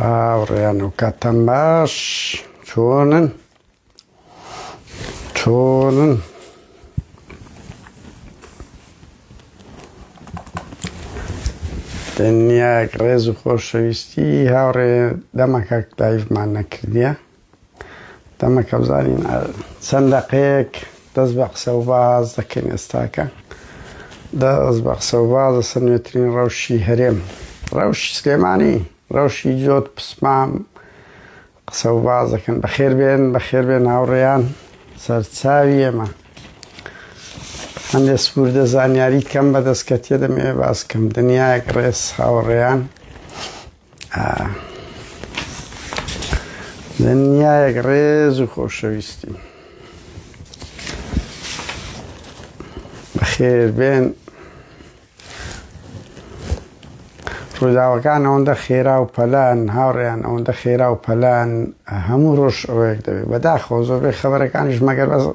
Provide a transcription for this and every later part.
هاوڕێیان و کاتتان باش چۆنن چۆنن دنیایەک ڕێز و خۆشەویستی هاوڕێ دەمەکە live مان نەکردیە دەمەکە بزانین چەند دەقەیەک دەست بە قسە و باز دەکەین ئێستاکە دەست بە قسە و باز لەسەر نوێترین ڕەوشی هەرێم ڕەوشی سلێمانی ڕەوشی جۆت پسمام قسە و باز دەکەن بەخێر بێن بەخێر بێن هاوڕێیان سەرچاوی ئێمە هەندێک سپوردە زانیاری کەم بەدەست کەتیە دەمەوێ باس کەم دنیایەک ڕێز هاوڕێیان دنیایەک ڕێز و خۆشەویستی بەخێر بێن ڕووداوەکان ئەوەندە خێرا و پەلان هاوڕێیان ئەوەندە خێرا و پەلان هەموو ڕۆژ ئەوەیەک دەبێت بەداخەوە زۆربەی خەبەرەکانیش مەگەر بەس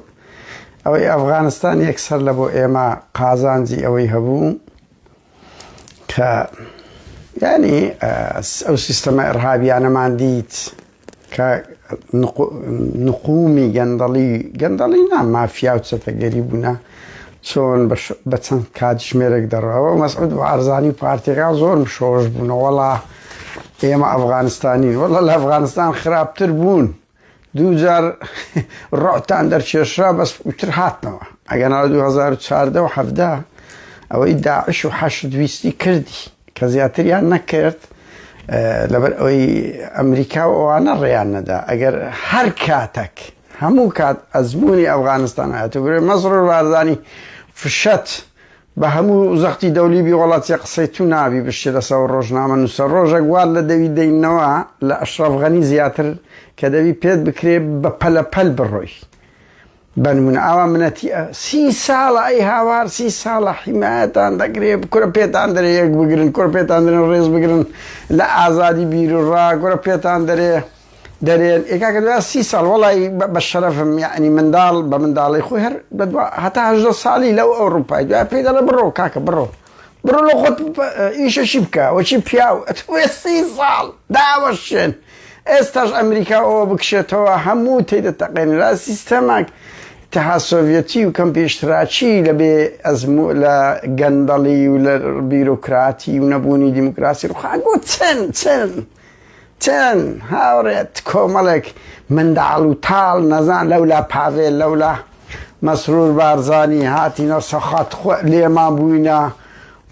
ئەوەی ئەفغانستان یەکسەر لە بۆ ئێمە قازانجی ئەوەی هەبوو کە یانی ئەو سیستەمە ئیرهابیانەمان دیت کە نقومی گەندەڵی گەندەڵی نا مافیا و چەتەگەری بوونە چۆن بە چەند کاتژمێرێک دەڕەوە مەسعود و ئارزانی و پارتیەکان زۆر مشۆش بوونە وەڵا ئێمە ئەفغانستانین وەڵا لە ئەفغانستان خراپتر بوون دووجار ڕۆتان دەرکێشرا بەس تر هاتنەوە ئەگەنا 2014 و 17 ئەوەی داعش و حەشد ویستی کردی کە زیاتریان نەکرد لەبەر ئەوەی ئەمریکا و ئەوانە ڕێیان نەدا ئەگەر هەر کاتەک هەموو کات ئەزمموی ئەفغانستان هاتوو برێ مەسرور بارزانی فشەت بە هەموو زەختی دەولی بی وەڵا چێ قسەی تو نابی بشتێ لەسەر ڕۆژنامە نووسە ڕۆژەک وات لە دەوی دەینەوە لە ئەشڕەف غەنی زیاتر کە دەبی پێت بکرێ بە پەلە پەل بڕۆی بەنمونە ئاوا منەتی سی ساڵە ئەی هاوار سی ساڵە حیمایەتان دەگرێ کورە پێتان دەرێ یەک بگرن کورە پێتان دەرێن ڕێز بگرن لە ئازادی بیر و ڕا کورە پێتان دەرێ دەرێن ئێ کاکە دوای سی ساڵ وەڵی بە شەرەفم یعنی منداڵ بە منداڵی خۆی هەر بەدوا هەتا هەژدە ساڵی لەو ئەوروپای دوای پێی دەڵێ بڕۆ کاکە بڕۆ بڕۆ لە خۆت ئیشەشی بکە وەچی پیاو ئەتوێ سی ساڵ داوەشێن ئێستاش ئەمریکا ئەوە بکشێتەوە هەموو تێ دەتەقێنرا سیستەماک اتحاد سۆڤەتی و کەمپی اشتراکی لە بێ ئەزمو لە گەندەڵی و لە بیرۆکراتی و نەبوونی دیموکراسی ڕوخان بۆ چەند چەند چەند هاوڕێت کۆمەڵێک منداڵ و تاڵ نەزان لەولا پاڤێل لەولا مەسرور بارزانی هاتینە سەخات خۆ لێمان بووینە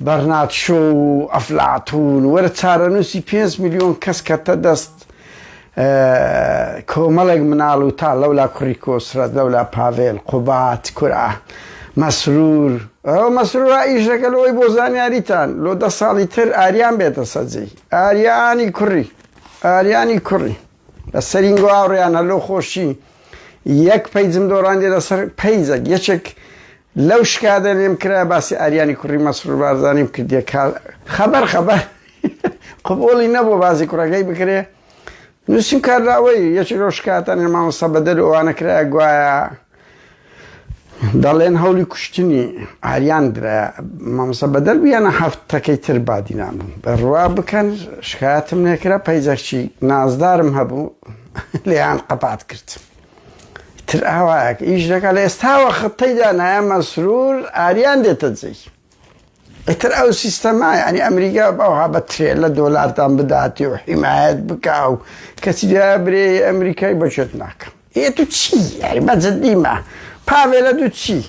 بەرنات شۆ و ئەفلاتون وەرە چارەنووسی 5 میلیۆن کەس کەتە دەست کۆمەڵێک مناڵ و تا لەولا کوڕی کۆسرەت لەولا پاڤێل قوبات کورە مەسرور ئەو مەسرور ئیشەکە لەوەی بۆ زانیاریتان لۆ دە ساڵی تر ئاریان بێتە سەجی ئاریانی کوڕی ئاریانی کوڕی لە سەرینگۆ هاوڕێیان هەلۆ خۆشی یەک page م دۆڕاندی لەسەر page ەک یەکێک لەو شکادە لێم کرا باسی ئاریانی کوڕی مەسرور بارزانیم کردیە خەبەر خەبەر قبوڵی نەبوو باسی کوڕەکەی بکرێ نووسیم کارلاوەی یەکێک لەو شکاتانە مامۆستا بەدەل ئەوانە کرایە گوایە دەڵێن هەوڵی کوشتنی ئاریان درا مامۆستا بەدەل بیانە هەفتەکەی تر بادینان بوو بەڕوا بکەن شکایەتم نەکرا page ەکی نازدارم هەبوو لێیان قەپات کرد تر ئاوایەک ئیش دەکات لە ئێستاوە خطەی دانایە مەسرور ئاریان دێتە جێی ئیتر ئەو سیستەمە یعنی ئەمریکا بەوها بە ترێلە دۆلارتان بداتی و حیمایەت بکا و کەچی دوایە برێ ئەمریکای بەچێت ناکەم ئێ تو چی یاری بە جدیمە پاڤێلە دوو چی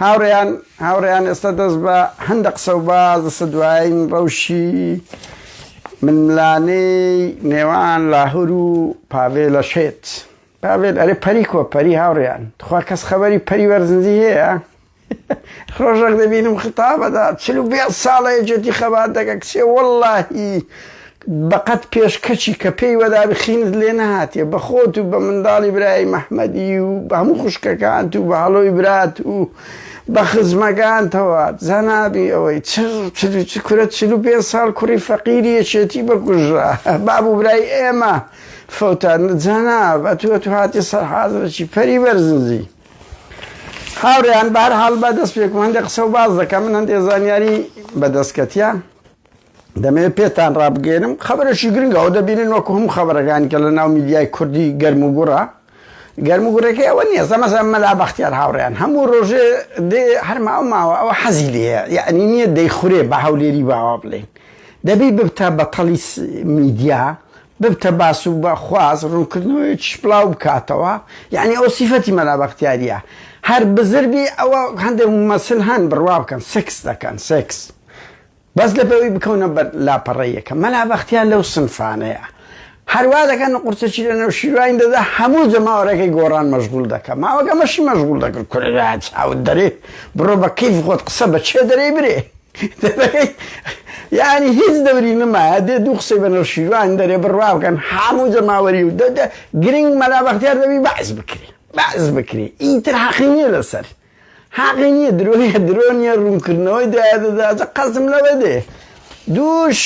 هاوڕێیان هاوڕێیان ئێستا دەست بە هەندە قسە و باز دەستە دوایین ڕەوشی ململانێی نێوان لاهور و پاڤێلە شێت پاڤێل ئەرێ پەری کۆ پەری هاوڕێیان تخوا کەس خەبەری پەری وەرزنجی هەیە ڕۆژێک دەبینم خطابەدا 45 ساڵە یەکێتی خەبات دەکە کچێ وەڵاهی بەقەت پێشکەچی کە پێی وەدابی خینت لێ نەهاتیە بە خۆت و بە منداڵی برای مەحمەدی و بە هەموو خوشکەکانت و بە هەڵۆی برات و بە خزمەکانتەوە جەنابی ئەوەی چ کورە 45 ساڵ کوڕی فەقیری یەکێتی بەکوژرا باب و برای ئێمە فەوتان جەناب ئەتوو ئەتوو هاتی سەر حازرەکی پەری بەرزنجی هاوڕێیان بەهەر حاڵ با دەست پێکم هەندێک قسە و باس دەکەم من هەندێک زانیاری بەدەست کەتیە. دەمەوێت پێتان ڕابگەێنم خەبەرەشی گرنگە ئەو دەبینن وەکو هەموو خەبەرەکانی کە لە ناو میدیای کوردی گەرم و گوڕە گەرم و گوڕەکەی ئەوە نییە زەمەزە مەلا بەختیار هاوڕێیان هەموو ڕۆژێ دێ هەر ماوە ماوە ئەوە حەزی لێیە یعنی نییە دەیخورێ بە هەولێری باوا بڵێین دەبی ببتە بەتەڵی میدیا ببتە باس و بە خواز ڕوونکردنەوەیەکیش بڵاو بکاتەوە یعنی ئەو سیفەتی مەلا بەختیاریە هەر بزر بی ئەوە هەندێک ممەسل هەن بڕوا بکەن سێکس دەکەن سێکس بەس لە بەوەی بکەونە بەر لاپەڕەی یەکەم. مەلا بەختیار لەو سنفانەیە. هەر وا دەکەن قورسەکی لە نەوشیروانی دەدا هەموو جەماوەرەکەی گۆڕان مەشغول دەکا. ماوەک ئەمەشی مەشغول دەکرد. کورە چاوت دەرێ بڕۆ بە کەیف خۆت قسە بە کێ دەرێی برێ. یانی هیچ دەوری نەمایە دێ دوو قسەی بە نەوشیروان دەرێ بڕوا بکەن هەموو جەماوەری و گرنگ مەلا بەختیار دەبی بەعس بکرێ. بەعس بکرێ. ئیتر حەقی نییە لەسەر. حەقی نییە درۆیە درۆ نییە ڕوونکردنەوەی دایە دەدا جا قەزم لەوە دێ دووش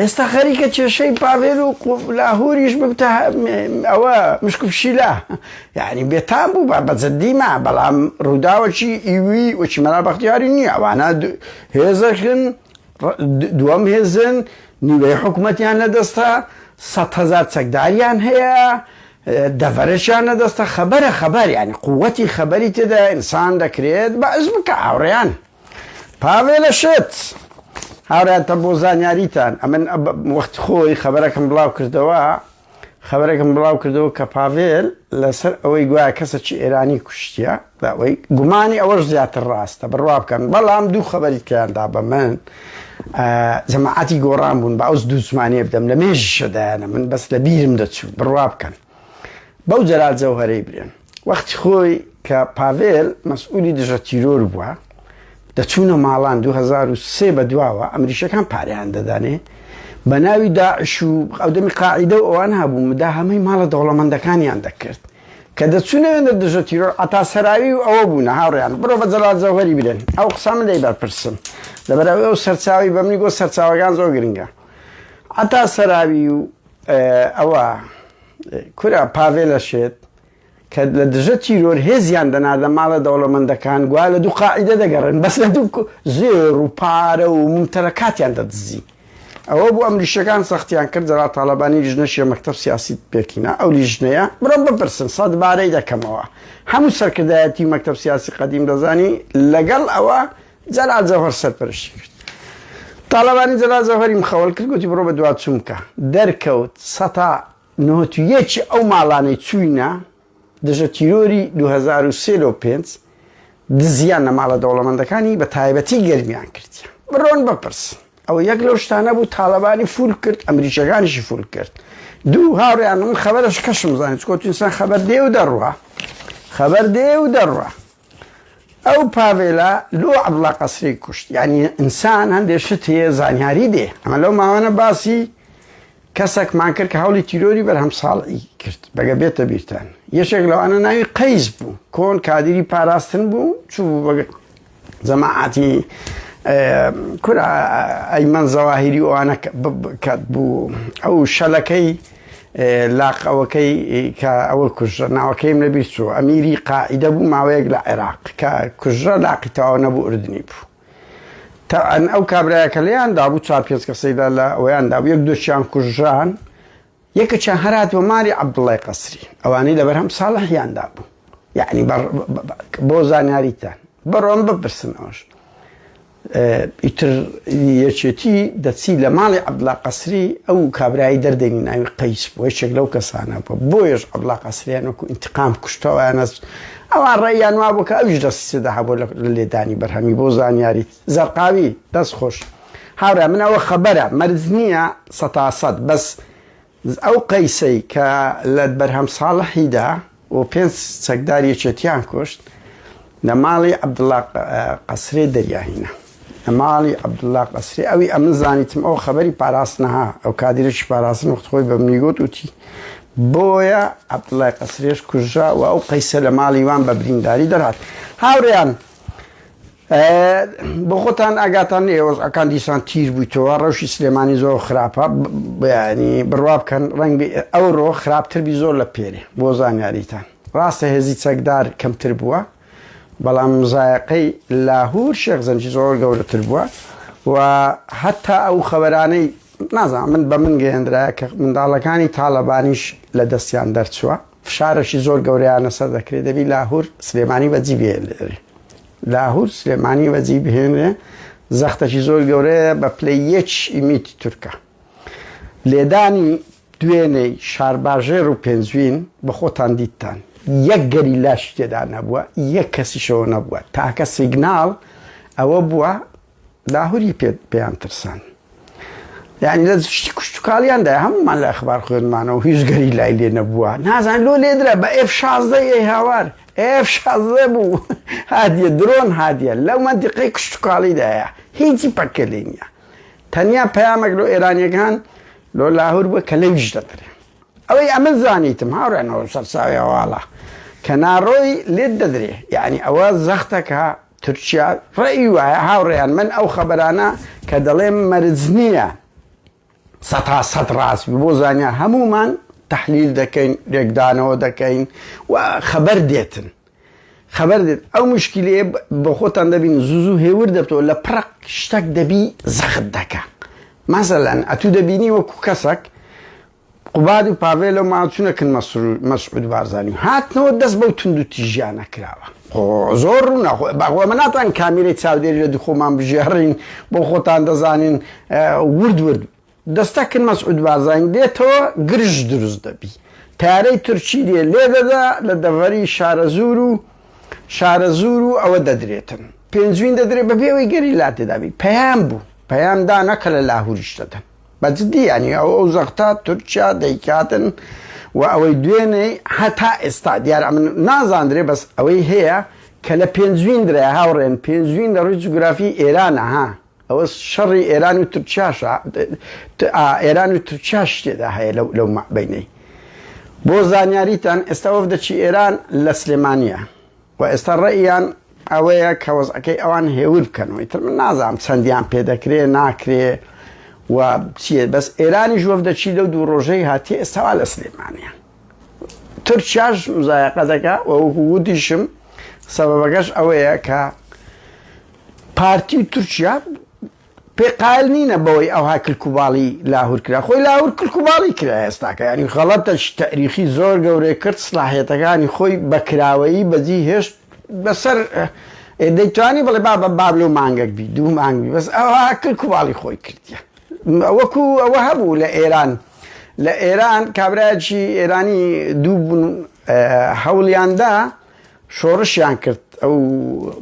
ئێستا خەریکە کێشەی پاڤێل و لاهوریش ببتە ئەوە مشک و پشیلە یعنی بێتام بوو بە بەجددی ما بەڵام ڕووداوەکی ئیوی وەکی مەلا بەختیاری نییە ئەوانە هێزەکن دووەم هێزن نیوەی حکوومەتیان لەدەستە 100 هەزار چەکداریان هەیە دەڤەرەکیان لەدەستە خەبەرە خەبەر یانی قوتی خەبەری تێدا ئینسان دەکرێت بەعس بکە هاوڕێیان پاڤێلە شت هاوڕێیان تە بۆ زانیاریتان ئەمن وەخت خۆی خەبەرەکەم بڵاو کردەوە خەبەرێکم بڵاو کردەوە کە پاڤێل لەسەر ئەوەی گوایە کەسێکی ئێرانی کوشتیە ئەوەی گومانی ئەوەش زیاتر ڕاستە بڕوا بکەن بەڵام دوو خەبەری تیاندا بە من جەماعەتی گۆڕان بوون بە ئەوس دوو زمانیە بدەم لە مێژیشە دایانە من بەس لە بیرم دەچوو بڕوا بکەن بەو جەلال جەوهەرەی برێن وەختی خۆی کە پاڤێل مەسئولی دژە تیرۆر بووە دەچوونە ماڵان 2003 بە دواوە ئەمریکیەکان پارەیان دەدانێ بە ناوی داعش و ئەو دەمی قاعیدە و ئەوان هەبوو مداهەمەی ماڵە دەوڵەمەندەکانیان دەکرد کە دەچوونە وێنە دژە تیرۆر عەتا سەراوی و ئەوە بوونە هاوڕێیان بڕۆ بە جەلال جەوهەری برێن ئەو قسە من لێی بەرپرسم لەبەر ئەوەی ئەو سەرچاوی بە منی گۆ سەرچاوەکان زۆر گرنگە عەتا سەراوی و ئەوە کورە پاڤێلە شێت کە لە دژە تیرۆر هێزیان دەناردە ماڵە دەوڵەمەندەکان گوایە لە دوو قاعیدە دەگەڕێن بەس لە دوو زێر و پارە و ممتەلەکاتیان دەدزی ئەوە بوو ئەمریشەکان سەختیان کرد جەلال تاڵەبانی لیژنەشی مەکتەب سیاسی پێکهینا ئەو لیژنەیە بڕۆن بپرسن سەد بارەی دەکەمەوە هەموو سەرکردایەتی مەکتەب سیاسی قەدیم دەزانی لەگەڵ ئەوە جەلال جەوهەر سەرپەرشتی کرد تاڵەبانی جەلال جەوهەری مخەوەل کرد گوتی بڕۆ بە دوا چوون بکە دەرکەوت سەتا 91 ئەو ماڵانەی چووینە دژە تیرۆری 2003 لۆ پێنج دزیان لە ماڵە دەوڵەمەندەکانی بە تایبەتی گەرمیان کردیان بڕۆن بپرسن ئەوە یەک لەو شتانە بوو تاڵەبانی فول کرد ئەمریکیەکانیشی فول کرد دوو هاوڕێیان من خەبەرش کەشم زانانی چکۆ ئینسان خەبەر دێ و دەڕوا خەبەر دێ و دەڕوا ئەو پاڤێلا لۆ عەبدوڵا قەسری کوشت یعنی ئینسان هەندێک شت هەیە زانیاری دێ ئەمە لەو ماوەنە باسی کەسێکمان کرد کە هەوڵی تیرۆری بەرهەم ساڵحی کرد بەگە بێتە بیرتان یەکێک لەوانە ناوی قەیس بوو کۆن کادیری پاراستن بوو چوو بە جەماعەتی کورە ئەیمەن زەواهیری ئەوانە کە بوو ئەو شەلەکەی لاق ئەوەکەی کە ئەوە کوژرا ناوەکەیم لەبیر چوو ئەمیری قاعیدە بوو ماوەیەک لە عێراق کە کوژرا لاقی تەواو نەبوو ئوردنی بوو تەعەن ئەو کابرایە کە لێیان دابوو چوار پێنج کەسەی لە لە ئەویان دابوو یەک دووشیان کوژران یەکێکیان هەر هاتووە ماری عەبدوڵای قەسری ئەوانەی لە بەرهەم ساڵحیان دابوو یعنی بۆ زانیاریتان بڕۆن بپرسن ئەوش ئیتر یەکێتی دەچی لە ماڵی عەبدوڵا قەسری ئەو کابرایی دەردێنی ناوی قەیس بوو یەکێک لەو کەسانە بوو بۆیەش عەبدوڵا قەسریان وەکو ئینتقام کوشتەوەیانە ئەوان ڕێیان وابوو کە ئەویش دەستی تێدا هەبوو لە لێدانی بەرهەمی بۆ زانیاری زەرقاوی دەست خۆش هاوڕێ من ئەوە خەبەرە مەرج نییە سەتا سەد بەس ئەو قەیسەی کە لە بەرهەم ساڵحیدا و پێنج چەکدار یەکێتیان کوشت لە ماڵی عەبدوڵا قەسرێ دەریاهینە لە ماڵی عەبدوڵا قەسرێ ئەوی ئەمن زانیتم ئەو خەبەری پاراستنەها ئەو کادیرێکی پاراستن وەخت خۆی بە منی گوت وتی بۆیە عەبدوڵای قەسرێش کوژرا و ئەو قەیسە لە ماڵی وان بە برینداری دەرهات هاوڕێیان بۆ خۆتان ئاگاتان نیە وەزعەکان دیسان تیر بوویتەوە ڕەوشی سلێمانی زۆر خراپە بەیانی بڕوا بکەن ڕەنگی ئەوڕۆ خراپتر بی زۆر لە پێرێ بۆ زانیاریتان ڕاستە هێزی چەکدار کەمتر بووە بەڵام مزایەقەی لاهور شێخ زەنجی زۆر گەورەتر بووە. و هەتا ئەو خەبەرانەی نازانم من بە من گەیەندرایە کە منداڵەکانی تاڵەبانیش لە دەستیان دەرچووە فشارەکی زۆر گەورەیانە سەر دەکرێت دەبی لاهور سلێمانی بەجی بهێنرێ لاهور سلێمانی بەجی بهێنرێ زەختەکی زۆر گەورەیە بە پلەی یەک میتی تورکە لێدانی دوێنێی شارباژێر و پێنجوین بە خۆتان دیتتان یەک گەریلاشی تێدا نەبووە یەک کەسیشەوە نەبووە تاکە سیگناڵ ئەوە بووە لاهوری پێ پێیان ترسان یعنی لە شتی کوشتتوکاڵیاندا هەمومان لە ئەخبار خوێندمانەوە هیچ گەریلای لێ نەبووە نازان لۆ لێدرا بە ئف 16 ئەی هاوار ئف 16 بوو هادیە درۆن هادیە لەو مەنتیقەی کوشتتوکاڵیدایە هیچی پەککە لێ نییە تەنیا پەیامەک لۆ ئێرانیەکان لۆ لاهور بووە کە لەویش دەدرێ. ئەوەی ئەمن زانیتم هاوڕێنەوە سەرچاوی هەواڵە کە ناڕۆی لێت دەدرێ یعنی ئەوە زەختە کە تورکیا ڕێی وایە هاوڕێیان من ئەو خەبەرانە کە دەڵێم مەرج نییە سەتا سەد ڕاست بۆ زانیار هەمومان تحلیل دەکەین لێکدانەوە دەکەین و خەبەر دێتن خەبەر دێت ئەو مشکلەیە بۆ خۆتان دەبین زوو زوو هێور دەبتەوە لە پڕق شتەک دەبی زەخت دەکا مەسەلەن ئەتوو دەبینی وەکو کەسەک قوباد و پاڤێل و ماچونە کن مەسعود بارزانی هاتنەوە دەست بەو تونند و تیژیانە کراوە خۆ زۆر ڕوونە باخۆ ئەمە ناتوان کامیرەی چاودێری لە دوو خۆمان بژێڕین بۆ خۆتان دەزانین ورد ورد دەستە کن مەسعود بارزانی دێتەوە گرژ دروست دەبی تارەی تورکی دێ لێ دەدا لە دەڤەری شارەزوور و شارەزوور و ئەوە دەدرێتن پێنجوین دەدرێ بە بێ ئەوەی گەریلا تێدابی پەیام بوو پەیام دا نەکە لە لاهوریش دەدەن بە جدی یانی ئەو ئەو زەختە تورکیا دەیکاتن و ئەوەی دوێنێ هەتا ئێستا دیار ئەمن نازاندرێ بەس ئەوەی هەیە کە لە پێنجوین درێ هاوڕێن پێنجوین لە ڕووی جوگرافی ئێرانە ها ئەوە شەڕی ئێران و تورکیاشە ئێران و تورکیاش تێدا هەیە لەو لەو مابینەی بۆ زانیاریتان ئێستا وەفدەکی ئێران لە سلێمانیە و ئێستا ڕێیان ئەوەیە کە وەزعەکەی ئەوان هێور بکەنەوە ئیتر من نازانم چەندیان پێ دەکرێ ناکرێ و چییە بەس ئێرانیش وەفدەکی لەو دوو ڕۆژەی هاتیە ئێستا لە سلێمانیە تورکیاش مزایەقە دەکا و وەکو وتیشم سەبەبەکەش ئەوەیە کە پارتی و تورکیا پێ قایل نینە بەوەی ئەوها کلکوباڵی لاهور کرا خۆی لاهور کلکوباڵی کرا ئێستاکە ینی غەڵەتەش تەریخی زۆر گەورەی کرد سلاحیەتەکانی خۆی بەکراوەیی بەجی هێشت بەسەر دەیتوانی بڵێ با بە بابلۆ مانگەک بی دوو مانگ بی بەس ئەوها کلکوباڵی خۆی کردیە وەکو ئەوە هەبوو لە ئێران لە ئێران کابرایەکی ئێرانی دوو بوون هەوڵیاندا شۆڕشیان کرد ئەو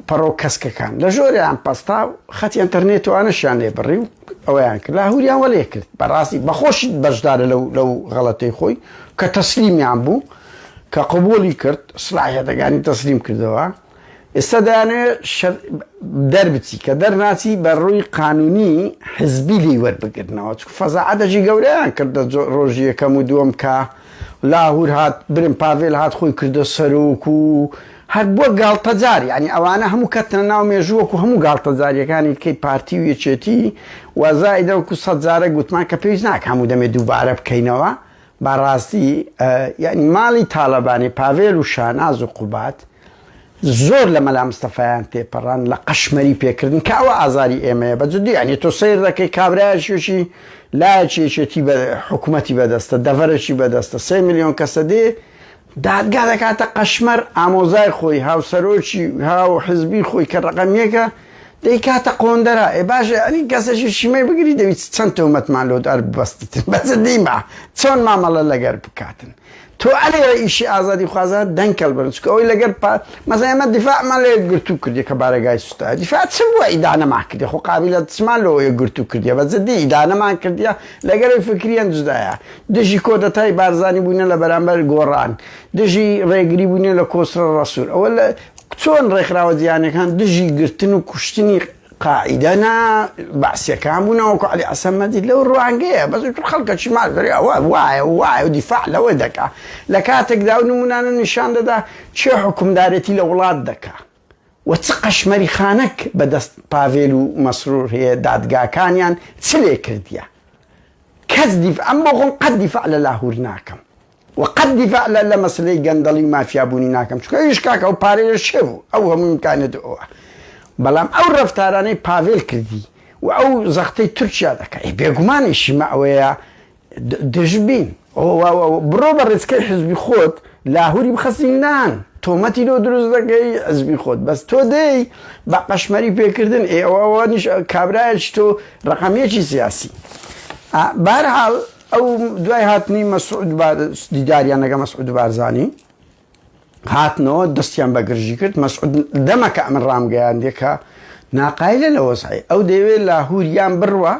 پەڕۆ کەسکەکان لە ژۆریان پەستا و خەتی ئەتەرنێت وانەشیان لێ بڕی و ئەوەیان کرد لاهوریان وەلێ کرد بەڕاستی بەخۆشی بەشدارە لەو لەو غەڵەتەی خۆی کە تەسلیمیان بوو کە قبولی کرد سلاحیەتەکانی تەسلیم کردەوە ئێستا دەیانەوێت دەربچی کە دەرناچی بە ڕووی قانونی حزبی لێی وەربگرنەوە چونکە فەزاعەتێکی گەورەیان کرد لە ڕۆژی یەکەم و دووەم کە لاهور هات برم پاڤێل هات خۆی کردە سەرۆک و هەر بووە گاڵتەجار یعنی ئەوانە هەموو کەتنە ناو مێژوو وەکو هەموو گاڵتەجاریەکانی کەی پارتی و یەکێتی و زائیدە وەکو سەد جارە گوتمان کە پێویست ناکە هەموو دەمێ دووبارە بکەینەوە بەڕاستی یانی ماڵی تاڵەبانی پاڤێل و شاناز و قوباد زۆر لە مەلا مستەفایان تێپەڕان لە قەشمەری پێکردن کە ئەوە ئازاری ئێمەیە بە جدی یانی تۆ سەیر دەکەی کابرایەکیشی لایەکی یەکێتی بە حکوومەتی بەدەستە دەڤەرێکی بەدەستە سێ میلیۆن کەسە دێ دادگا دەکاتە قەشمەر ئامۆزای خۆی هاوسەرۆکی هاو حزبی خۆی کە ڕقم یەکە دەیکاتە قۆندەرە ئێ باشە ئەنی کەسەکی شیمەی بگری دەویست چەند تۆمەتمان لۆ دار ببەستیتن بەس دیمە چۆن مامەڵە لەگەر بکاتن تۆ ئەلێرە ئیشی ئازادی خوازە دەنگ کەل بن چکە ئەوی لەگەر پا مەسەن ئێمە دیفاعمان لە یەکگرتوو کردی کە بارەگای سوتا دیفاع چ بووە ئیدانەمان کردی خۆ قابیلە چمان لۆ یەکگرتوو کردیە بە جدی ئیدانەمان کردیە لەگەر فکریان جودایە دژی کۆدەتای بارزانی بووینە لە بەرامبەر گۆڕان دژی ڕێگری بووینە لە کۆسرە ڕەسوول ئەوە لە چۆن ڕێکخراوە جیهانیەکان دژی گرتن و کوشتنی قاعیدە نا بەعسیەکان بوونە وەکو عەلی حەسەن مەجید لەو ڕوانگەیە بەس ئیتر خەڵکەکی ماف دەرێ ئەوە وایە وایە و دیفاع لەوە دەکا لە کاتێکدا ئەو نمونانە نیشان دەدا کێ حوکمدارێتی لە وڵات دەکا و چ قەشمەری خانەک بە دەست پاڤێل و مەسرور هەیە دادگاکانیان چ لێ کردیە کەس دیفاع ئەم بۆ خۆم قەت دیفاع لە لاهور ناکەم و قەت دیفاع لە لە مەسەلەی گەندەڵی و مافیابوونی ناکەم چونکە ئەویش کاکە ئەو پارەیە شێ بوو ئەو هەموو ئیمکانیەت ئەوە بەڵام ئەو ڕەفتارانەی پاڤێل کردی و ئەو زەختەی تورکیا دەکا بێگومان ئیشی مە ئەوەیە دژ بین. بڕۆ بە ڕێچکەی حزبی خۆت لاهوری بخە زیندان تۆمەتی لۆ دروست دەکەی حزبی خۆت بەس تۆ دێی بە قەشمەری پێکردن ئێوەوەنیش کابرایەکی تۆ ڕقەمیەکی سیاسی بارحاڵ ئەو دوای هاتنی مەسعود دیداریان لەگە مەسعود بارزانی هاتنەوە دەستیان بە گرژی کرد مەسعود دەمەکە ئەمن ڕامگەیاندێ کە ناقایلە لە وەزعی ئەو دەیەوێت لاهور یان بڕوا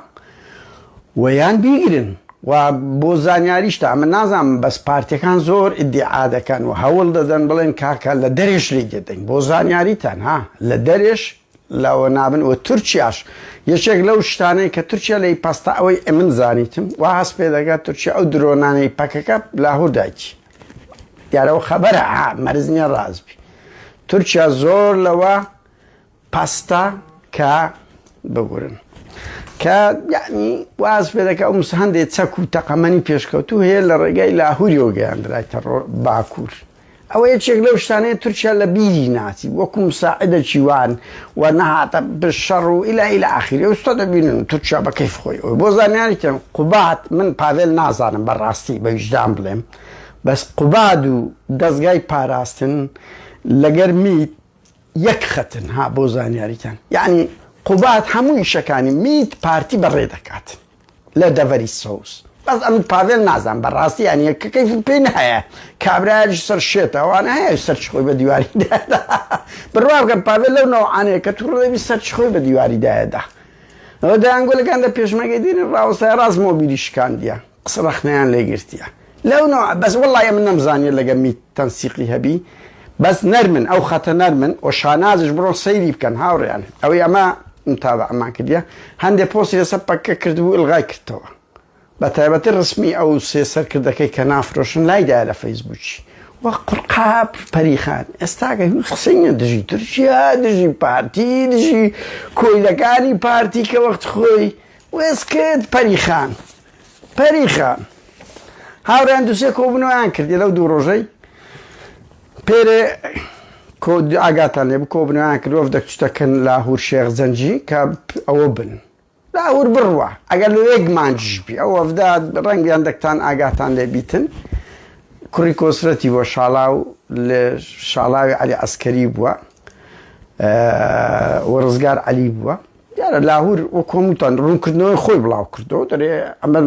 و یان بیگرن و بۆ زانیاریشتا ئەمن نازانم بەس پارتیەکان زۆر ئیدیعا دەکەن و هەوڵ دەدەن بڵێن کاکە لە دەرێش لێی دەدەین بۆ زانیاریتان ها لە دەرێش لەوە نابن و تورکیاش یەکێک لەو شتانەی کە تورکیا لێی پەستە ئەوەی ئەمن زانیتم وا هەست پێ دەکات تورکیا ئەو درۆنانەی پەکەکە لاهور دایکی دیارە ئەو خەبەرە ها مەرج نییە ڕاست بی تورکیا زۆر لەوە پەستە کە ببورن کە یعنی واز پێ دەکە ئەو هەندێک چەک و تەقەمەنی پێشکەوتوو هەیە لە ڕێگای لاهوریەوە گەیاندرایتە باکوور ئەوە یەکێک لەو شتانەیە تورکیا لە بیری ناچی وەکو مساعدەکی وان و نەهاتە شەڕ و ئیلا ئیلا ئاخیری ئەو دەبینن تورکیا بە کەیف خۆی ئەوی بۆ زانیاریتان قوباد من پاڤێل نازانم بە ڕاستی بە ویژدان بڵێم بەس قوباد و دەزگای پاراستن لەگەر میت یەک خەتن ها بۆ زانیاریتان یعنی قوباد هەموو ئیشەکانی میت پارتی بەڕێ دەکات لە دەڤەری سەوز بەس ئەمن پاڤێل نازانم بەڕاستی یانی کە کەیفم پێی نایە کابرایەکی سەر شێتە ئەوانە هەیە سەرچ خۆی بە دیواری دایەدا بڕوا بکەن پاڤێل لەو نەوعانەیە کە توڕە دەبی سەرچ خۆی بە دیواری دایەدا ئەوە دەیانگۆ لەکان دە پێشمەرگەی دێنی ڕاوەستای ڕاست مۆبیلی شکاندیە قسە ڕەخنەیان لێ گرتیە لەو نەوع بەس وەڵی ئەمن نەمزانیە لەگە میت تەنسیقی هەبی بەس نەرمن ئەو خەتە نەرمن و شانازش بڕۆن سەیری بکەن هاوڕێیان ئەوەی ئەمە متابعەمان کردیە هەندێ پۆستی لەسەر پەککە کردبوو ئیلغای کردەوە بە تایبەتی ڕسمی ئەو سێ سەرکردەکەی کە نافرۆشن لایدایە لە فەیسبووکی و قورقاپ پەریخان ئێستاکە هیچ قسەی نیە دژی تورکیا دژی پارتی دژی کۆیلەکانی پارتی کە وەخت خۆی وێسکرد پەریخان پەریخان هاوڕێیان دوسێ کۆبوونەوەیان کردی لەو دوو ڕۆژەی پێرێ کۆ ئاگاتان لێ کۆبوونەوەیان کرد وەفدە چتەکەن لاهور شێخ زەنجی کە ئەوە بن لاهور بڕوا ئەگەر لە یەک مانجش بی ئەو وەفدە ڕەنگیان دەکتان ئاگاتان لێ بیتن کوڕی کۆسرەتی بۆ شاڵاو لە شاڵاوی عەلی عەسکەری بووە و ڕزگار عەلی بووە دیارە لاهور وەک هەمووتان ڕوونکردنەوەی خۆی بڵاو کردەوە دەرێ ئەمە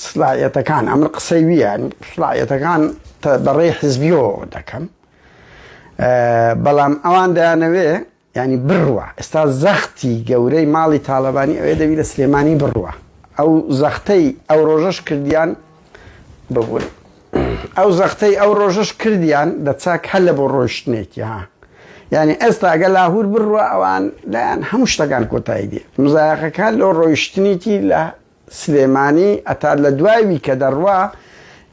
سلاحیەتەکان ئەمر قسەی ویە سلاحیەتەکان بەڕێی حزبیەوە دەکەم بەڵام ئەوان دەیانەوێ ینی بڕوە ئێستا زەختی گەورەی ماڵی تاالبانی ئەوێ دەبی لە سلێمانی بڕوە ئەو زەختەی ئەو ڕۆژەش کردیان ببورن ئەو زەختەی ئەو ڕۆژەش کردیان دە چاک هەر لە بۆ ڕۆیشتنێکی ها یعنی ئێستا ئەگە لاهور بڕوا ئەوان لایەن هەموو شتەکان کۆتایی دێ مزایەقەکان لۆ ڕۆیشتنیتی لە سلێمانی ئەتا لە دوایوی کە دەڕوا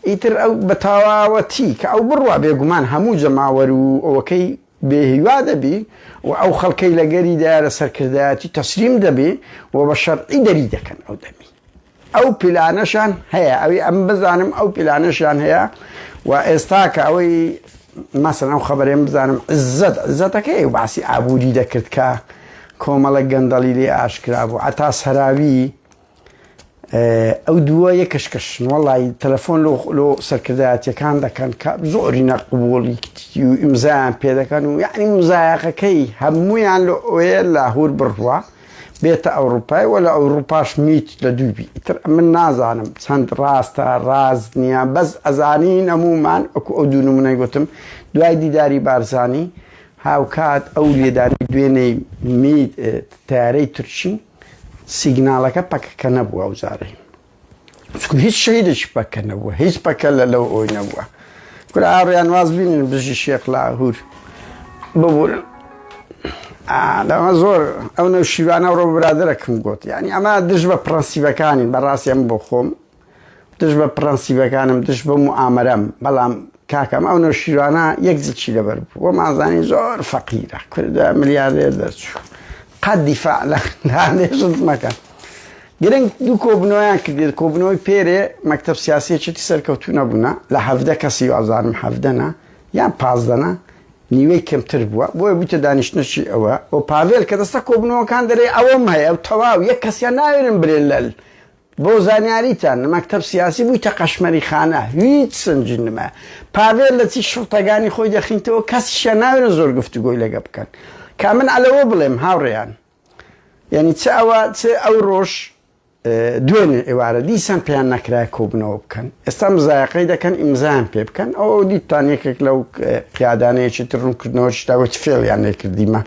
ئیتر ئەو بە تەواوەتی کە ئەو بڕوا بێگومان هەموو جەماوەر و ئەوەکەی بێهیوا دەبی و ئەو خەڵکەی لەگەری دایە لە سەرکردایەتی تەسلیم دەبی و بە شەرعی دەری دەکەن ئەو دەمی ئەو پیلانەشان هەیە ئەوی ئەم بزانم ئەو پیلانەشان هەیە و ئێستا کە ئەوەی مەسەن ئەو خەبەرێم بزانم عزەت عزەتەکەی و باسی ئابووری دەکرد کە کۆمەڵە گەندەڵی لێ ئاشکرا بوو عتا سەراوی ئەو دووە یەکەشکەشن وەڵی تەلەفۆن لۆ لۆ سەرکردایەتیەکان دەکەن کە زۆری نەقبوڵی و ئیمزایان پێ دەکەن و یعنی مزایەقەکەی هەمویان لە ئەوەیە لاهور بڕوا بێتە ئەوروپای وە لە ئەوروپاش میت لە دووبی ئیتر من نازانم چەند ڕاستە ڕاست نییە بەس ئەزانین هەمومان وەکو ئەو دوو نمونەی گوتم دوای دیداری بارزانی هاوکات ئەو لێدانی دوێنێی میت تارەی تورکی سیگناڵەکە پەکەکە نەبووە ئەو جارەی چونکە هیچ شەهیدێکی پەکە نەبووە هیچ پەکە لە لەو ئەوی نەبووە کورە ئاڕیان واز بینن بژی شێخ لاهور ببورن لەمە زۆر ئەو نەوشیروانە ڕۆ برادەرەکم گوت یعنی ئەمە دژ بە پرەنسیبەکانی بەڕاستی ئەم بۆ خۆم دژ بە پرەنسیبەکانم دژ بە موئامەرەم بەڵام کاکەم ئەو نەوشیروانە یەک جلکی لەبەر بوو وەمانزانی زۆر فەقیرە کوردە ملیاردێر دەرچوو قەت دیفاع لە هەندێک مەکەن گرنگ دوو کۆبنەوەیان کردێت کۆبنەوەی پێرێ مەکتب سیاسیەکێتی سەرکەوتوو نەبوونە لە 17 کەسی وازانم 17 نا یان 15 نا. نیوەی کەمتر بووە بۆیە بوویتە دانیشتنەکی ئەوە و پاڤێل کە دەستە کۆبوونەوەکان دەرێ ئەوەم هەیە و تەواو یەک کەسیان ناوێرن برێن لەل بۆ زانیاریتان مەکتەب سیاسی بوویتە قەشمەری خانە هیچ سنجی نمە پاڤێل لە چی شڕتەگانی خۆی دەخینتەوە کەسیشیان ناوێرن زۆر گفتوگۆی لەگە بکەن کا من ئەلەوە بڵێم هاوڕێیان یعنی چ ئەوە چ ئەو ڕۆژ دوێنێ ئێوارە دیسان پێیان نەکرایە کۆبوونەوە بکەن، ئێستا مزایەقەی دەکەن ئیمزایان پێ بکەن، ئەوە دیتتان یەکێک لەو قیادانەیەکی تر ڕوونکردنەوەشی دا وتی فێڵیان لێ کردیمە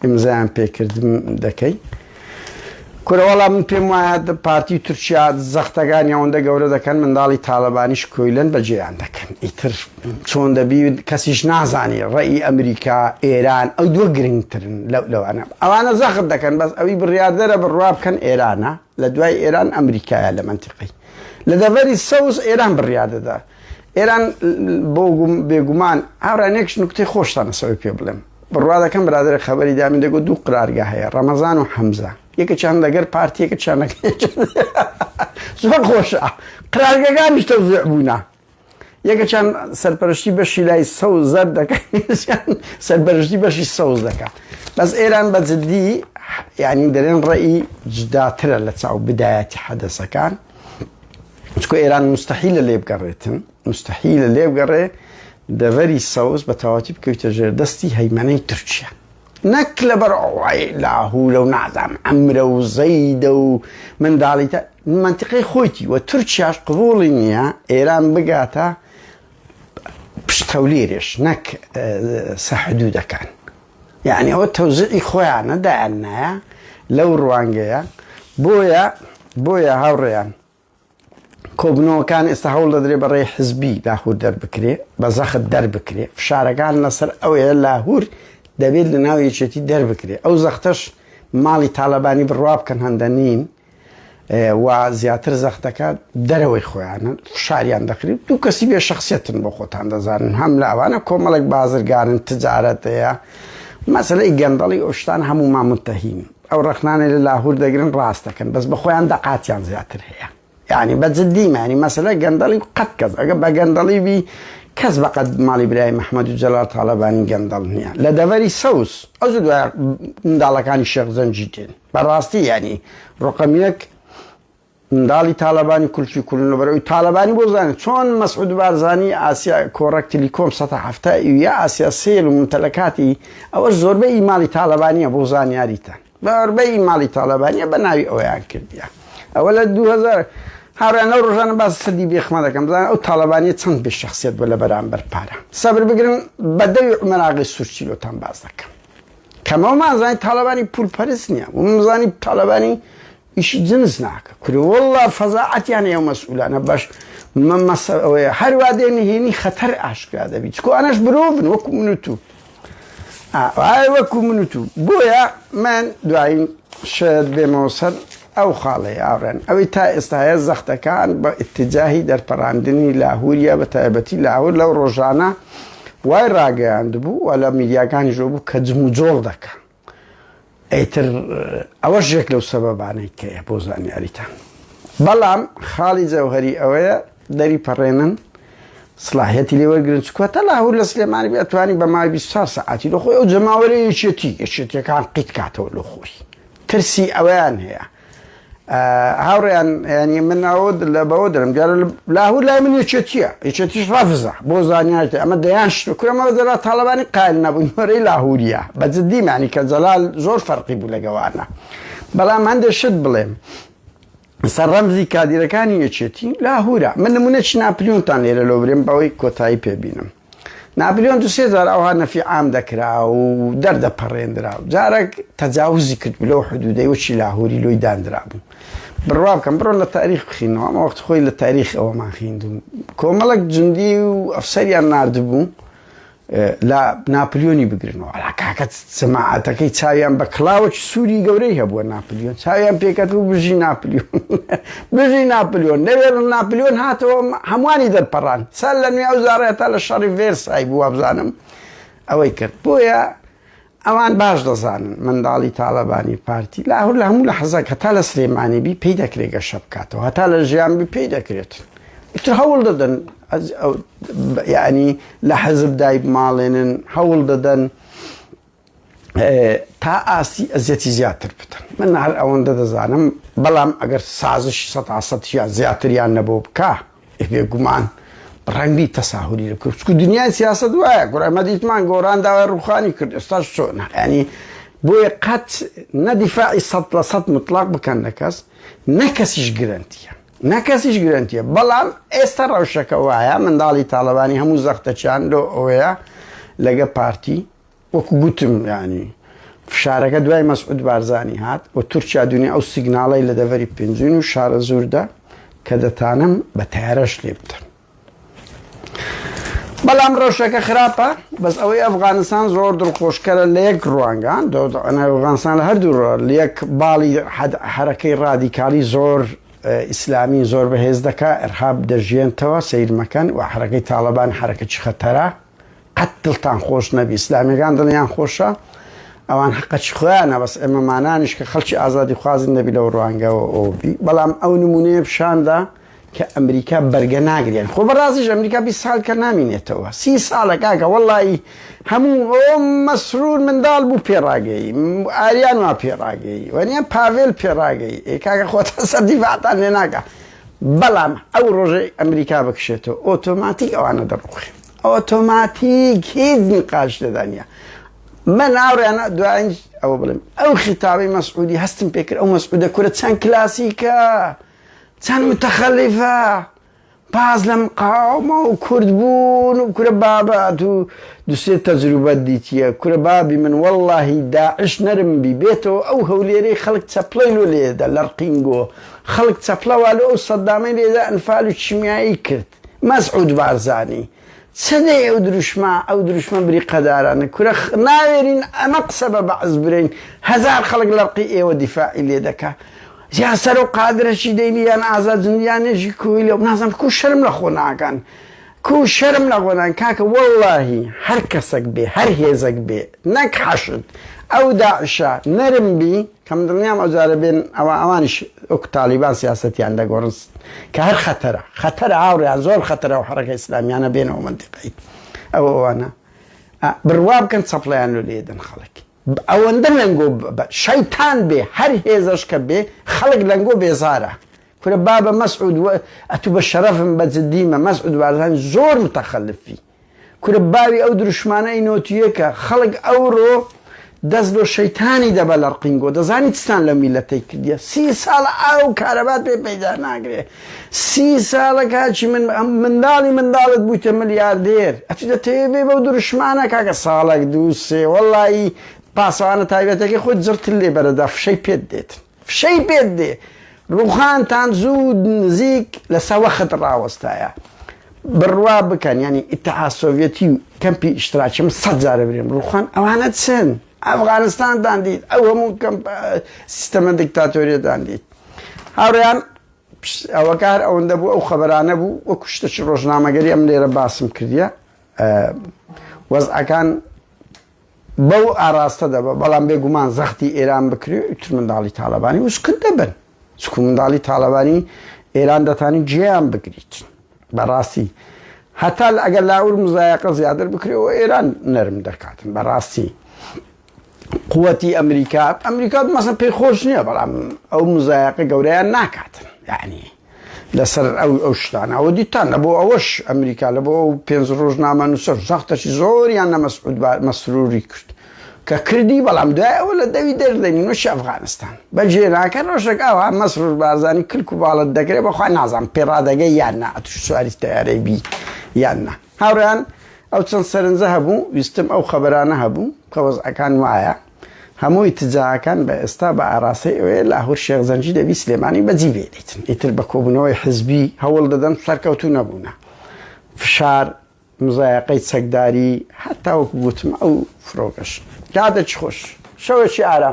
ئیمزایان پێ کردم دەکەی. کورە وەڵا من پێم وایە پارتی و تورکیا زەختەکانی ئەوەندە گەورە دەکەن منداڵی تاڵەبانیش کۆیلەن بەجێیان دەکەن ئیتر چۆن دەبی کەسیش نازانی ڕێی ئەمریکا ئێران ئەو دووە گرنگترن لەو لەوانە ئەوانە زەخت دەکەن بەس ئەوی بڕیاردەرە بڕوا بکەن ئێرانە لە دوای ئێران ئەمریکایە لە مەنتیقەی لە دەڤەری سەوز ئێران بڕیار دەدا ئێران بۆ بێگومان هاوڕێیان یەک نوکتەی خۆشتان لەسەر پێ بڵێم بڕوا دەکەم برادەرێک خەبەری دامین دەگوت دوو قرارگە هەیە ڕەمەزان و حەمزە یەکێکیان لەگەر پارتی یەکێکیان لەگەر زۆر خۆشە قرارگەکانیش تەوزیع بوونە یەکێکیان سەرپەرشتی بەشی لای سەوز زەرد دەکەن سەرپەرشتی بەشی سەوز دەکات بەس ئێران بە جدی یعنی دەرێن ڕێی جداترە لە چاو بدایەتی حەدەسەکان چکۆ ئێران مستحیلە لێ بگەڕێتن مستحیلە لێ بگەڕێ دەڤەری سەوز بە تەواتی بکەویتە ژێر دەستی هەیمەنەی تورکیا نەک لەبەر ئەوەی لاهورە و نازانم عەمرە و زەیدە و منداڵی تا مەنتیقەی خۆیتی و تورکیاش قبوڵی نییە ئێران بگاتە پشت هەولێرێش نەک سە حدودەکان یعنی ئەوە تەوزیعی خۆیانە دایان نایە لەو ڕوانگەیە بۆیە بۆیە هاوڕێیان کۆبوونەوەکان ئێستا هەوڵ دەدرێ بە ڕێی حزبی لاهور دەربکرێ، بە زەخت دەربکرێ، فشارەکان لەسەر ئەوەیە لاهور دەبێت لە ناو یەکێتی دەربکرێ، ئەو زەختەش ماڵی تاڵەبانی بڕوا بکەن هەندە نین و زیاتر زەختەکە دەرەوەی خۆیانە فشاریان دەکرێت دوو کەسی بێ شخصیتن بۆ خۆتان دەزانن هەم لە ئەوانە کۆمەڵێک بازرگانن تجارەت هەیە مەسەلەی گەندەڵی ئەو شتان هەموومان متەهین ئەو ڕەخنانەی لە لاهور دەگرن ڕاست دەکەن بەس بە خۆیان دەقاتیان زیاتر هەیە یعنی بە جدی مانی مەسەلە گەندەڵی قەت کەس ئەگە بە گەندەڵی بی کەس بەقەت ماڵی برای مححمد و جەلال تاالبانی گەندەڵ نییە لە دەڤەری سەوز ئەو دوای منداڵەکانی شێخ زەنجی دێن بەڕاستی ینی ڕقەمیەک منداڵی تالەبانی کولفی کولن لەبەرئەوەی تالەبانی بۆ زانێت چۆن مەسعود بارزانی ئاسیا کۆڕەک تلیکۆم 170 یا ئاسیا سێل و ممتەلەکاتی ئەوەش زۆربەی ئی ماڵی تالەبانیە بۆ زانیاریتان زۆربەی ئی ماڵی تالەبانیە بە ناوی ئەویان کردیە ئەوە لە 2000 هاوڕێیان لەو ڕۆژانە باس سەدی بێخمە دەکەم بزانن ئەو تاڵەبانیە چەند بێ شخصیت بوو لە بەرامبەر پارە سەبر بگرن بە دەوی عومەراغی سوورچیلۆتان باس دەکەم کەمەوەمان زانی تاڵەبانی پولپەرست نییە ومزانی تاڵەبانی ئیشی جنس ناکە کورە وەڵا فەزاعەتیان هەیە ئەو مەسئولانە باش مەسە ئەوەیە هەروا دێ نهێنی خەتەر ئاشکرا دەبی چکۆ ئەنەش مرۆڤن وەکو من و تو ئای وەکو من و تو بۆیە من دوایین شت بێمەوە سەر ئەو خاڵەی ئاڕێن ئەوەی تا ئێستاە زەختەکان بە اتجاهی دەرپەڕاندنی لاهوریە بە تایبەتی لاهور لەو ڕۆژانە وای ڕاگەیاندبوو و لە میدیاکانیشەوە بوو کە جموجۆڵ دەکا ئیتر ئەوەش یەک لەو سەبەبانەی کەیە بۆ زانیاریتان بەڵام خاڵی جەوهری ئەوەیە دەری پەڕێنن سلاحەتی لێ وەرگرن چکوە تا لاهور لە سلێمانی بێتوانی بە ماوەی 24 سەعاتی لە خۆی ئەو جەماوەری یەکێتی یەکێتیەکان قیت کاتەوە لە خۆی ترسی ئەوەیان هەیە هاوڕێیان ینی من ئەوە لە بەوە دەرم دیارە لاهور لای من یەکێتیە یەکێتیش ڕەفزە بۆ زانیارێتی ئەمە دەیان شت کورە مە جەلال تاڵەبانی قایل نەبوو نۆرەی لاهوریە بە جدی معنی کە جەلال زۆر فەرقی بوو لەگەوانە بەڵام هەندێک شت بڵێم سەر ڕەمزی کادیرەکانی یەکێتی لاهورە من نمونەی ناپلیۆنتان لێرە لۆ برێم بەوەی کۆتایی پێبینم ناپلیۆن دو سێ جار ئەوها نەفی عام دەکرا و دەردەپەڕێندرا و جارێک تەجاوزی کرد بوو لەو حدودەی وەکی لاهوری لۆی داندرابوو. بڕوا بکەم بڕۆن لە تاریخ بخینەوە ئەمە وەخت خۆی لە تاریخ ئەوەمان خیندوو کۆمەڵێک جندی و ئەفسەریان ناردبوو لە ناپلیۆنی بگرنەوە ئەلا کاکە جەماعەتەکەی چاویان بە کڵاوەکی سووری گەورەی هەبووە ناپلیۆن چاویان پێکەت و بژی ناپلیۆن بژی ناپلیۆن نەوێرن ناپلیۆن هاتەوە هەمووانی دەرپەڕان سەر لە نوێ ئەو زارە تا لە شەڕی ڤێرسای بوو وابزانم ئەوەی کرد بۆیە ئەوان باش دەزانن منداڵی تاڵەبانی پارتی لاهور لە هەموو لە حەزەک هەتا لە سلێمانی بی پێی دەکرێت گەشە بکاتەوە هەتا لە ژیان بی پێی دەکرێت. ئیتر هەوڵ دەدەن یعنی لە حەزب دایبماڵێنن، هەوڵ دەدەن تا ئاستی ئەزیەتی زیاتر بدەن. من هەر ئەوەندە دەزانم، بەڵام ئەگەر سازش سەتا سەتیان زیاتریان نەبۆ بکا، بێگومان ڕەنگی تەساهولی لە کرد. چونکە دنیای سیاسەت وایە، گوڕ ئەمە دیتمان گۆڕان داوای ڕووخانی کرد، ئێستاش چۆنە؟ یعنی بۆیە قەت نە دیفاعی 100% مطلق بکەن لە کەس، نە کەسیش گرەنتیە. نە کەسیش گرەنتیە. بەڵام ئێستا ڕەوشەکە وایە، منداڵی تاڵەبانی هەموو زەختەکیان لۆ ئەوەیە لەگە پارتی، وەکو گوتم یانی فشارەکە دوای مەسعود بارزانی هات و تورکیا دونێ ئەو سیگناڵەی لە دەڤەری پێنجوین و شارەزووردا کە دەتانم بە تەیارەش لێ بدەن. بەڵام ڕەوشەکە خراپە، بەس ئەوەی ئەفغانستان زۆر دڵخۆشکەرە لە یەک ڕوانگە، ئەفغانستان لە هەردوو ڕۆ لە یەک باڵی حەرەکەی ڕادیکالی زۆر ئیسلامی زۆر بەهێز دەکا، ئیرهاب دەژیێنتەوە، سەیر مەکەن، و حەرەکەی تاڵەبان حەرەکەکی خەتەرە، قەت دڵتان خۆش نەبی ئیسلامیەکان دڵیان خۆشە ئەوان حەقەچی خۆیانە بەس ئێمەمانانیش کە خەڵکی ئازادی خوازن دەبی لەو ڕوانگەوە ئەوبی بەڵام ئەو نمونەیە پیشاندا کە ئەمریکا بەرگە ناگرێن خۆ بەڕازیش ئەمریکا 20 ساڵ کە نامینێتەوە سی ساڵە کاکە وەڵی هەموو ئەو مەسرور منداڵ بوو پێڕاگەی ئاریان وا پێڕاگەی وەنیە پاڤێل پێڕاگەی ئێ کاکە خۆتان سەر دیفاعتان لێ ناکا بەڵام ئەو ڕۆژەی ئەمریکا بکشێتەوە ئۆتۆماتیک ئەوانە دەڕوخێن ئۆتۆماتیک هیچ نقاش تێدا نییە من هاوڕێیانە دوایین ئەوە بڵێم ئەو خیتابەی مەسعودی هەستم پێکرد ئەو مەسعودە کورە چەند کلاسیکە چەند متەخەلیفە باز لە مقاومە و کورد بوون و کورە بابە تو دوسێ تەجروبەت دیتیە کورە بابی من وەڵڵاهی داعش نەرم بی بێتەوە ئەو هەولێرەی خەڵک چەپڵەی لۆ لێدا لەڕقینگۆ خەڵک چەپڵە وا لۆ ئەو سەدامەی لێدا ئەنفال و کیمیایی کرد مەسعود بارزانی چەنەی ئەو دروشمە ئەو دروشمە بریقەدارانە کورە ناوێرین ئەمە قسە بە بەعس برێین هەزار خەڵک لەڕقی ئێوە دیفاعی لێ دەکا یان سەرۆک قادرەکی دەینی یان ئازاد زندیانێکی کویلە نازم کو شەرم لە خۆ ناکەن کو شەرم لە خۆ ناکەن کاکە وەڵاهی هەر کەسەک بێ هەر هێزەک بێ نەک حەشد ئەو داعشە نەرم بی کە من دڵنیام ئەو جارە بێن ئەوە ئەوانیش وەکو تالیبان سیاسەتیان دەگۆڕن کە هەر خەتەرە خەتەرە هاوڕێیان زۆر خەتەرە و حەڕەکە ئیسلامیانە بێنەوە مەنتیقەی ئەو ئەوانە بڕوا بکەن چەپڵەیان لۆ لێدەن خەڵک ئەوەندە لەنگۆ شەیتان بێ هەر هێزەش کە بێ خەڵک لەنگۆ بێزارە کورە بابە مەسعود ئەتوو بە شەرەفم بە جدیمە مەسعود بارزانی زۆر متەخەلفی کورە باوی ئەو دروشمانە ی نۆتیەکە خەڵک ئەوڕۆ دەست لۆ شەیتانی دەبا لە ڕقینگۆ دەزانی چتان لەو میلەتەی کردیە سی ساڵە ئاو کارەبات پێ پەیدا ناگرێ سی ساڵە کاکی من منداڵی منداڵت بوویتە ملیاردێر ئەتو دەتەوێ بێ بەو دروشمانە کاکە ساڵێک دوو سێ وەڵایی پاسەوانە تایبەتەکەی خۆت جڕتر لێ بەرەدا فشەی پێت دێت. فشەی پێت دێ ڕوخانتان زوو نزیک لە سەوەخت ڕاوەستایە بڕوا بکەن یانی ئیتحاد سۆڤیەتی و کەمپی ئیشتراکی من سەد جارە برێم ڕوخان ئەوانە چن ئەفغانستانتان دیت ئەو هەموو کەمپ سیستەمە دیکتاتۆریەتان دیت هاوڕێیان ئەوەکە هەر ئەوەندە بوو ئەو خەبەرانە بوو وەکو شتەکی ڕۆژنامەگەری ئەم لێرە باسم کردیە وەزعەکان بەو ئاراستە دەبا، بەڵام بێگومان زەختی ئێران بکرێ ئیتر منداڵی تاڵەبانی وسکت دەبن، چونکو منداڵی تاڵەبانی ئێران دەتانی جێیان بگریت بەڕاستی هەتا ئەگەر لاور مزایەقە زیاتر بکرێ و ئێران نەرم دەکاتن بەڕاستی قوتی ئەمریکا ئەمریکا مەسە پێی خۆش نییە بەڵام ئەو مزایەقە گەورەیان ناکاتن یعنی لەسەر ئەو ئەو شتانە ئەوە دیتان لە بۆ ئەوەش ئەمریکا لە بۆ ئەو پێنج ڕۆژنامە نووسەر زەختەکی زۆریان لە مەسعود مەسروری کرد کە کردی بەڵام دوای ئەوە لە دەوی دەردەنین وەکی ئەفغانستان بەجێ ناکەن ڕۆژێک ئەوها مەسرور بارزانی کلک و باڵت دەکرێت بەخوا نازانم پێڕادەگەی یان نا ئەتوش سواری تەیارەی بی یان نا هاوڕێیان ئەو چەند سەرنجە هەبوو ویستم ئەو خەبەرانە هەبوو کە وەزعەکان وایە هەموو ئیتجاهەکان بە ئێستا بە ئاراستەی ئەوەیە لاهور شێخ جەنگی دەبی سلێمانی بەجی بێنیتن ئیتر بە کۆبوونەوەی حزبی هەوڵ دەدەن سەرکەوتوو نەبوونە فشار مزایەقەی چەکداری هەتا وەکو گوتم ئەو فرۆکەش کاتێکی خۆش شەوێکی ئارام.